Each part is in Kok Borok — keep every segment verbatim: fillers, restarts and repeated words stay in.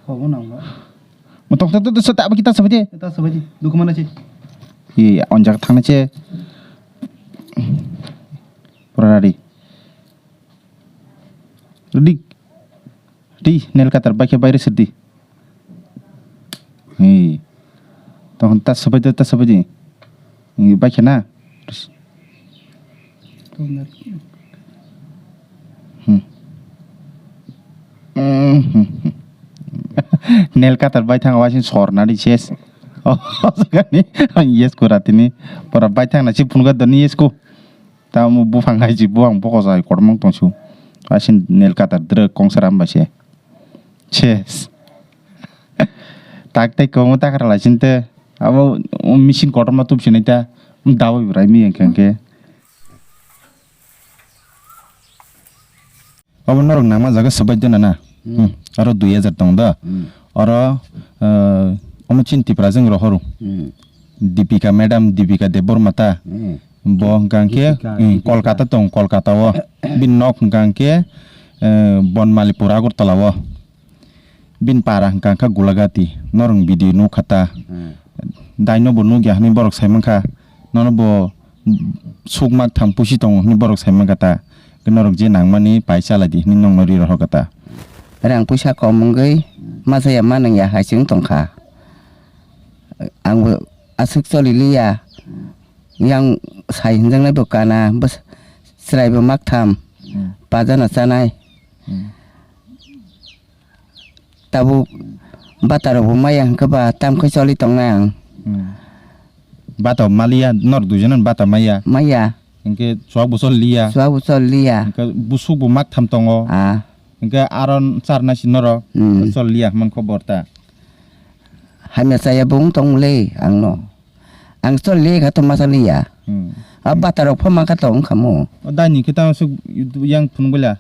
Kobo nang ba. Mo tok tok tok tok, ta ba kita sabai de. Ta sabai de. Duku mana sih? Iya, iya, on jaga thangna che. Pura ready. Ready. Di, nail cutter bai khe bai rw sir di. Hi. Tong ta sabai de, ta sabai de. Hi, bai khe na. Hmm. Nail cutter bai thang wasin sor na di ses. Oh, sakani. Yes ko ratini. Pora bai thang na si phunukha doni yes ko. Tamo buphang hai si buphang bokos hai kotorma tongsu. Asin nail cutter dre kongsa ram bai se. Ses. Tak tai komo takra lai sinte. Abo machine kotorma tup sinai ta. Dawi brai mi engke engke. Obo norok nangma jaga swbai dena na? Hmm. Hmm. Aro dui hajar tong da. Hmm. Oro, eh, omo chini Tipra jeng rohoro. Hmm. Dipika madam, Dipika Debbarma ta. Hmm. Bo hwnkha khe, Dipika, hmm, Dipika. Kolkata tong, Kolkata o. Bini nok hwnkha khe, eh, Bonmalipur Agartala o. Bini para hwnkha kha Gulagati. Norok video nukha ta. Hmm. Daino bo nukya hwnwi borok sai mankha. Nono bo suk mak tham pusi tongo hwnwi borok sai mankha ta. Norok je nangmani pai chalai di hwnwi nokno ri rohor kha ta. Rang puisa kom wngwi masa ya ma nang ya hai se wng tong kha. Ang bo aswk choli li ya. Yang sai hwnjaknai bo kana, bwsa-, chwrai bo mak tham. Hmm. Pajana chanai. Hmm. Tabuk bata rok bo maya hwnkhe ba tam khe choli tongnai ang. Hmm. Bata maliya, nor duijonan bata maya. Maya. Hwnkhe chuak bo chol liya. Chuak bo chol liya. Hwnkhe busuk bo mak tham tongo. Ah. Hwnkhe aro charna si norok. Hmm. Chol liya hwnman khobor ta. Hamya chaya bo wng tong le ang no. Ang chol liya kha to masa liya. Hmm. A bata rok pha man kha to wng kha mo. O dai ni khe tamo suk yang phunuk bela.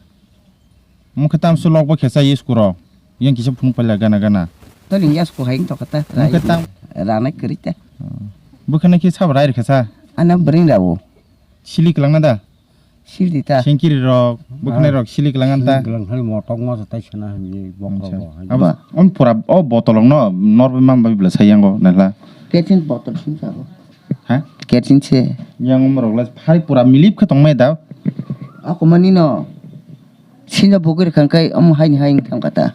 Mokhe tamso lok bo khe cha yes kuro. Yang kisa phunuk paila gana gana. Toni yes ko hai to kata. Mokhe tam- Ranai kri ta. Bo khana khe sab rai khe cha. Ana bring rao. Sili klangna da? Sili ta. Sengkiri rok, bo khana rok sili klangna ta. Sili klang khani motok ma tai sana hani bokro bo. Abo on pura o botol no norbe mam bai bla sayango nala. Ketin botol sim sa bo. Ha? Kerosene se. Yang umrok le phai pura milip khe tongmai da. Ako mani no. Sino bugir khangkai omo haini hai thang kata.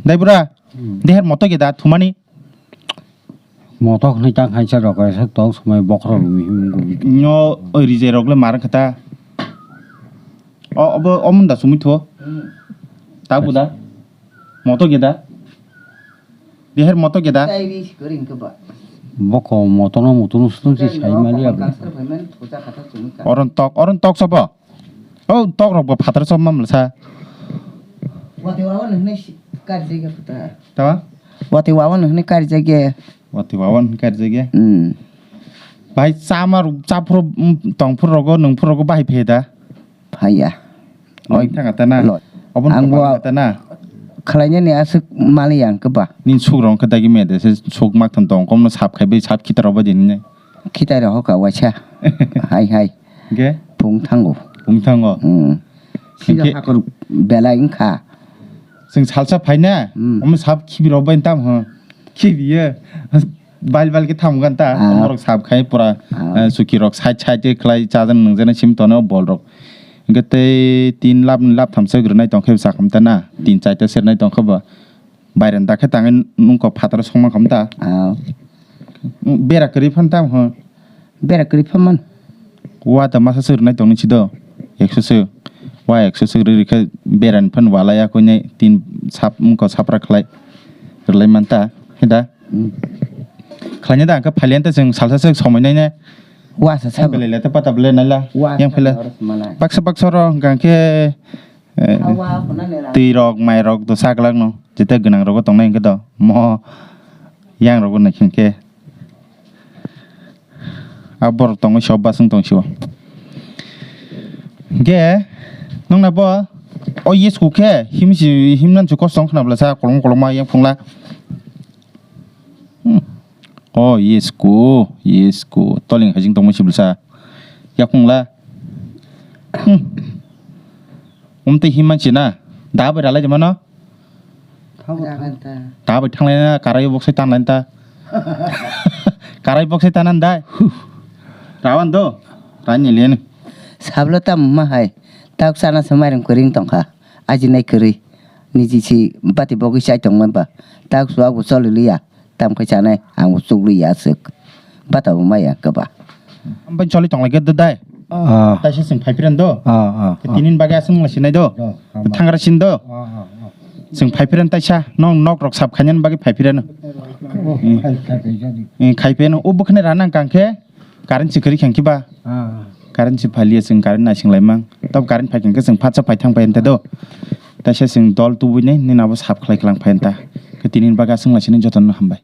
Dai bura. Hmm. Deher moto ge da thumani. Moto khni tang hai sa rok sa tok somai bokro rumi him go. Nyo oi rije rok le mar kata. O obo omon da sumui tho. Hmm. Ta bu da. Moto ge da. Deher moto ge da. Boko moto no mutu no sutun si sai mali ya. Oron tok, oron tok sabo. O tok rok bo phatar sab mam sa. Wati wawan hne kar jage phatar. Tawa? Wati wawan hne kar jage. Wati wawan kar jage. Hmm. Bai chama rok, chaphro, mm, tongphro rogo, nungphro rogo bai phe da. Phaiya. Oi thang kata na. Loi. Obon ang bo kata na. Khlainani aswk mali ang keba. Nin suk rong kata gi me de se suk mak thon tong kom no sap khai bai sap khitar obo din ne. Khitar ho ka waisa. Hai hai. Ge? Pung thango. Pung thango. Hmm. Sida hakor belai wngkha. Sing salsa phaina. Hmm. Omo sap khibi rok bai tam ho. Khibiye. Bal bal khe thamu gan ta, ah, omorok sab khai pura, ah, eh, suki rok side side khe khlai chajaknai nungjaknai sim tongo bol rok. Hwnkhe tei tin lap ni lap thamsa gwnai tongkhe bwsa khamta na, tin chaita sernai tongkhe ba. Bairenda khe tangwi nungkok phataro songma khamta. Ah. Bera kwrwi phan tam ho. Bera kwrwi phaman. Wa ta masa se rwnai tongni sido. Ekso se. Wa ekso se rwi rikha beran phan walai ya koinai tin sap mungko sapra khlai. Rwlai manta. Heda. Hmm. Khlaina da angkha phalian ta chwng salsa se somai nai ne. Wa sa sa. Belai le ta pata belai nai la. Wa yang sa phela. Baksa baksa ro hwnkha khe, eh, twi rok mai rok do saglak no. Jeta gwnang rogo tongnai hwnkhe do. Mo yang rogo nai hwnkhe. A borok tongwi sio baswng tong sio. Ge nongna bo o yesku khe himsi himnan su kosong khna bwlasa kolong kolong ma yang phungla. Hmm. O yesku yesku toling hajing tongma si bwlasa. Yak phungla. Hmm. Umtwi himman si na. Da bai ralai de mano. Tabuk thanglaina karai boksai tanlaina ta. Karai boksai tanan dai. Rawan do. Rani len. Sablo tam ma hai. Tak sana se mairum kwrwi tongkha. Ajinai kwrwi. Niji si bati bogwi chai tongmani ba. Tak suak bo choli liya. Tam khai chanai ang bo chukli ya suk. Bata bo maya kaba. Ambai choli tonglai gede dai. Ah. Taisa sing phai phiran do. Ah, ah, ah. Tinin bagwi aswng lai sinai do. Do, ah, Thangra sin do. Ah, ah, ah. Sing phai phiran taisa nong nok rok sap khainani bagwi phai phiran. Oh, khai, khai, khai, khai. Eh, khai phiran o bukhne rana kangkhe. Current si kwrwi khan kiba. Ah. Current si phaliya sing current naising laimang. Tab current phai khan khe sing phatsa phai thang phai anta do. Taisa sing dol tubui nai nini abo sap khlai klang phai anta. Khe tinin bagwi aswng lai sinai jotono hambai.